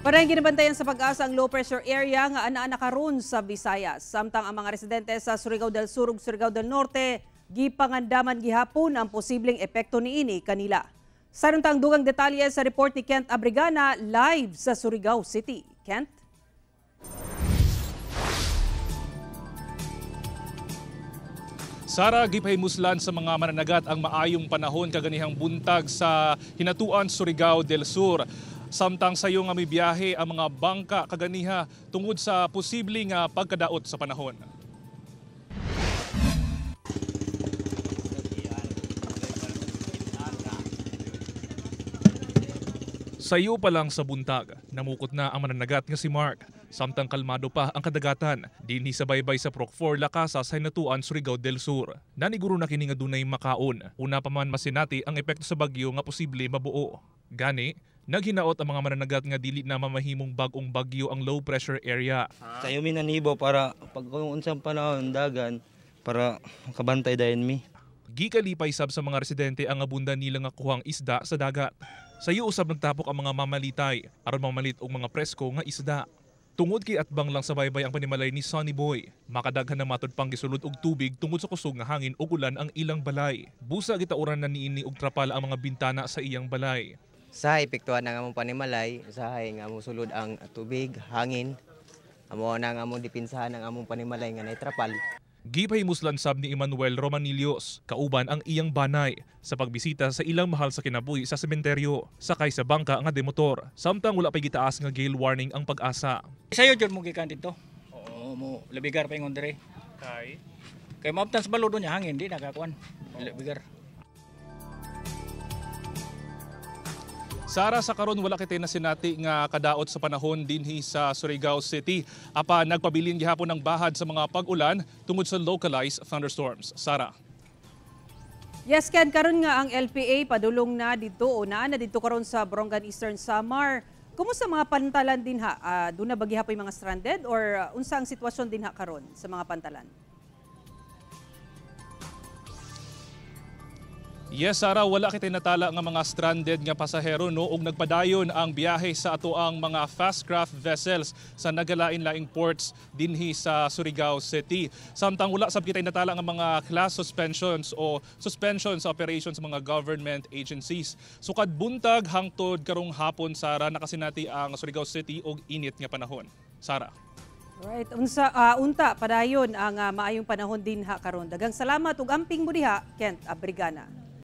Parang ginabantayan sa Pag-asa ang low pressure area nga ana-ana karon sa Visayas. Samtang ang mga residente sa Surigao del Sur ug Surigao del Norte gipangandaman gihapon ang posibleng epekto niini kanila. Sa tang dugang detalye sa report ni Kent Abrigana live sa Surigao City. Kent? Sara, gipahimuslan sa mga mananagat ang maayong panahon kaganihang buntag sa Hinatuan, Surigao del Sur. Samtang sayo nga mibiyahe ang mga bangka kaganiha tungod sa posible nga pagkadaot sa panahon. Sayo pa lang sa buntag, namukot na ang mananagat nga si Mark. Samtang kalmado pa ang kadagatan, dinhi sa baybay sa Prok 4 Lakasa sa Hinatuan, Surigao del Sur. Naniguro na kini nga dunay makaon. Una pa man masinati ang epekto sa bagyo nga posible mabuo. Gani, naghinaot ang mga mananagat nga dili na mamahimong bag-ong bagyo ang low pressure area. Sayo mi nanibo para pag unsang panahon dagan para makabantay dayon mi. Gikalipay sab sa mga residente ang abunda nila nga kuhang isda sa dagat. Sayo usab nagtapok ang mga mamalitay aron mamalit og mga presko nga isda. Tungod kay atbang lang sa baybay ang panimalay ni Sonny Boy, makadaghan na matud pang gisulod og tubig tungod sa kusog nga hangin ug ulan ang ilang balay. Busa gitauran na niini og trapal ang mga bintana sa iyang balay. Sahay epektuhan ang among panimalay, sahay nga mosulod ang tubig, hangin. Amo na ang among dipinsahan ang among panimalay nga naitrapal. Gipahimuslan sab ni Emmanuel Romanillos, kauban ang iyang banay sa pagbisita sa ilang mahal sa kinabuhi sa sementeryo, sakay sa bangka nga demotor. Samtang wala pay gitaas nga gale warning ang Pag-asa. Sayo jud mo gikan dito. Oo, mo labigar pa ingon diri. Kay maabtan sa balod niya hangin di nakakuan. Labigar. Sara, sa karon wala kitay nasinati nga kadaot sa panahon dinhi sa Surigao City. Apa nagpabilin gihapon ang bahad sa mga pag-ulan tungod sa localized thunderstorms. Sara. Yes, Ken, karon nga ang LPA padulong na didto o naa na didto karon sa Borongan, Eastern Samar. Kumusta mga pantalan dinha? Doon na ba gihapon mga stranded or unsa ang sitwasyon dinha karon sa mga pantalan? Yes, Sara, wala kitay natala nga mga stranded nga pasahero no ug nagpadayon ang biyahe sa ato ang mga fast craft vessels sa nagalain-laing ports dinhi sa Surigao City. Samtang wala sab kitay natala nga mga class suspensions o suspension sa operations sa mga government agencies. Sukad buntag hangtod karong hapon, Sara, nakasinati ang Surigao City og init nga panahon. Sara. Right, unsa unta padayon ang maayong panahon dinha karon. Daghang salamat ug amping mo diha, Kent Abrigana.